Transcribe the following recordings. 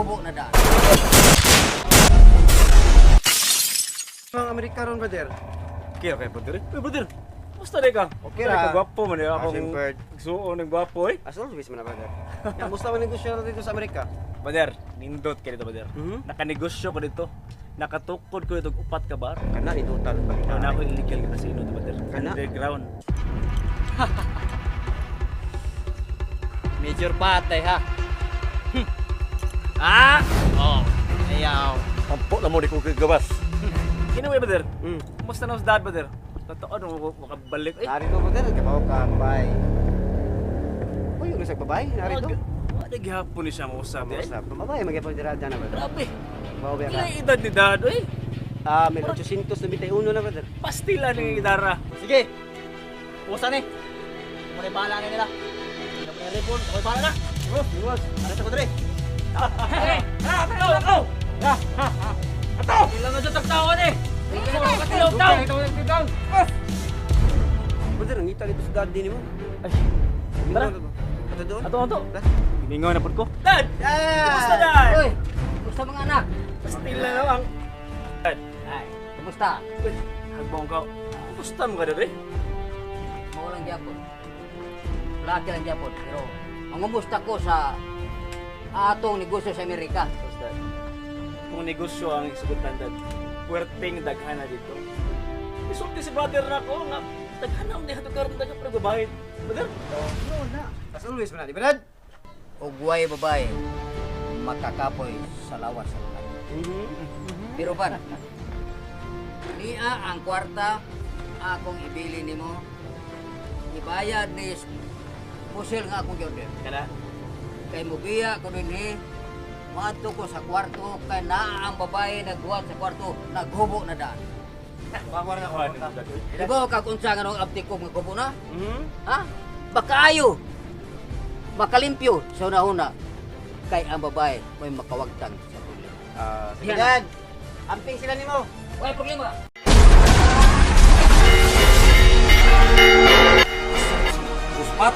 Naghubo na daan. Mga Amerika ron, brother. Okay, okay, brother. Uy, brother. Kumusta na ka? Okay ra. ra. Gwapo man eh. Ah, Akong siyempre. suon ng gwapo eh. As always man na, brother. Yan, musta man negosyo na dito sa Amerika? Brother, nindot ka dito, brother. Nakanegosyo ko dito. Nakatukod ko dito og upat ka bar. Kana ni total pa. Ikaw na ako illegal nga casino dito, brother. Kana? Underground. Major patay ha. Ah! Oh, ayaw. Tampo na mo di ko gigabas. Anyway, brother. Mm. Kumusta na sa dad, brother? Totoo nung makabalik. Eh, Narito, brother, kapaw ka, babae. Uy, yung sa babae, narito. Wala gihapon ni siya mausap. Eh. Usap. Babae, magyapon dira dyan na, brother. Grabe. Babae ka. Ilang edad ni dad, eh. Ah, may 891 na, brother. Pastila ni Dara. Sige. Pusa ni. Muna bahala na nila. Hindi na repon, ako bahala na. Boss, boss. Ano sa kudre? Hey, go, go! Ato! Ilang na dyan tagtawan eh. Brother, ngita dito sa dad din mo. Ay, tara. Ato doon. Ato, ato. Tara. Giningaw na pod ko. Dad! Ah! Kumusta, dad? Uy, kumusta mga anak? Pastila na lang. Dad. Ay, kumusta? Uy, hagbong ka. Kumusta mo ka dad, eh? Mao lang gyapon. Laki lang gyapon, pero mangumusta ko sa atong negosyo sa Amerika. Kung negosyo ang isugutan, dad, puwerteng daghana dito. Isulti si brother na ako nga, daghana ang diha karon daghan pero babayad. Brother? No, na. As always man na, di ba, dad? Ugway babae, makakapoy sa lawas sa lalaki. Pero pan, niya ang kwarta akong ibili nimo. Ibayad ni pusil nga akong order. Kana? Kay mubiya ko dinhi, moadto ko sa kwarto kay naa ang babae nagbuhat sa kwarto, naghubo na daan. Bawar na Kuha ko. ni dad. Di ba kag unsa nga nung abtik ko nga gubo na? Mhm. Ha? Bakaayo. Makalimpyo sa una-una kay ang babae may makawagtang sa problema. Ah, sige, Yan. dad. Amping sila nimo. Way problema. Uspat.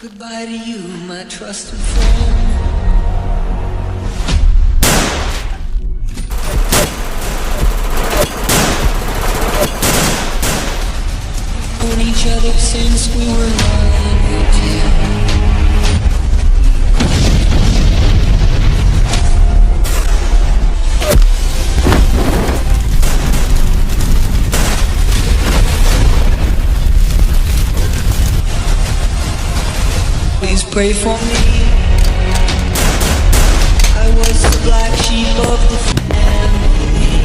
Goodbye to you, my trusted friend. Known each other since we were 9 or 10. Please pray for me. I was the black sheep of the family.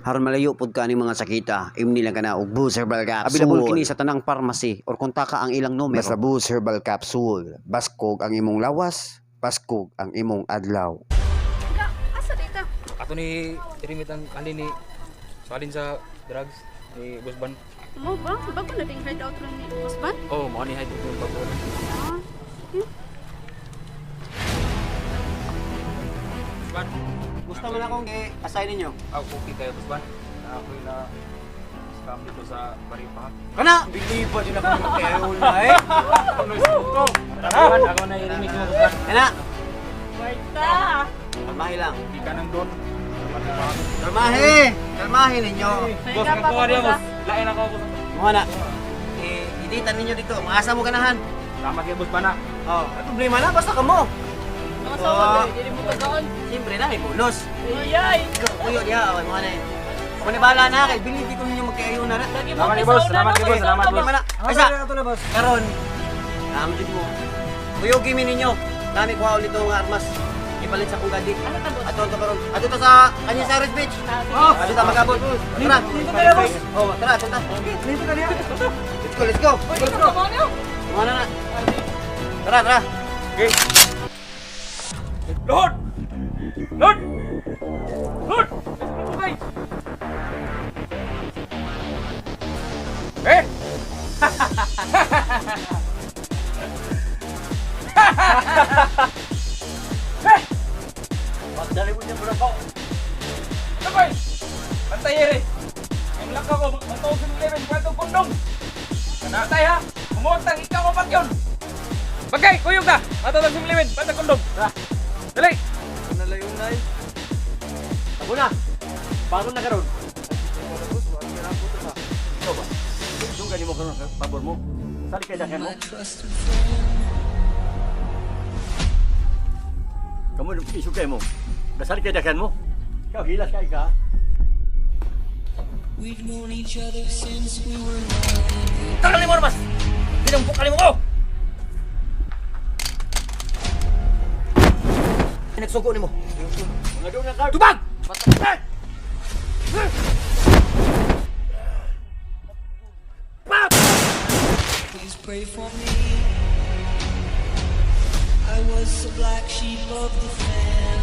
Haron malayo pud ka ning mga sakita, imni lang kana og Boost Herbal Capsule. Available kini sa tanang pharmacy or kontaka ang ilang numero. Basta Boost Herbal Capsule, baskog ang imong lawas, baskog ang imong adlaw. Ika, asa di ka? Ato ni Rimit ang kalin ni salin sa drugs ni Boss Ban. Mo ba? Bago na ding hideout ron ni Boss Ban? Oh, mao ni hide yung bago. Ah, sige. Boss Ban. Gusto man akong i-assign ninyo. Ah, okay kayo Boss Ban. Na ako na scam dito sa Baripa. Kana, believe ba din ako kayo na eh. Tara, ako na irimit mo Boss Ban. Kana, Marta! kalmahe lang. Di ka nang doon. Kalmahe, kalmahe ninyo. Boss, nagkuha niya boss. Lain ako boss. Mo na. Eh, iditan ninyo dito. Maasa mo ganahan. Tama kayo Boss Ban ah. Oh, ay problema na basta kamo. Mga sawa, dili mo pagkaon. Siyempre na may bonus. Ayay. Kuyo diha, okay mo na. eh. Ako ni bahala na kay believe ko ninyo magkayo na. Salamat kay boss, salamat kay boss, salamat boss. Mana, asa? Karon. Naam jud mo. Kuyo gimi ninyo. Nami kuha ulit nga armas. Ipalit sa kong gadi. Ato to karon. Ato to sa Cañizares Beach. Oh, ato ta magabot. Tara. Dito tayo boss. Oh, tara, ato ta. Dito ka diha. Let's go, let's go. Let's go. Mana na. Tara, tara. Okay. Lord! Lord! Lord! Okay! Pagdali mo niya muna ko. Sabay! Bantay ere! Ang laka ko, 2011, kwento kondom! Bantay ha! Kumutang ikaw ang yun! Bagay, kuyog na! 2011, kwento kondom! Dali! Nalayunay. Ako na. Bago na karon. Ikaw ba? Dunggan mo karon sa pabor mo. Sali kay daghan mo. My trusted friend. Kamu isog kay mo. Dasali kay daghan mo. Ikaw hilas kay ka. We've known each other since we were 9. Tagal ni mo armas. Ginampok ka nimo ko. Nagsugo nimo. Mga dungan ka. Tubag! Please pray for me. I was the black sheep of the family.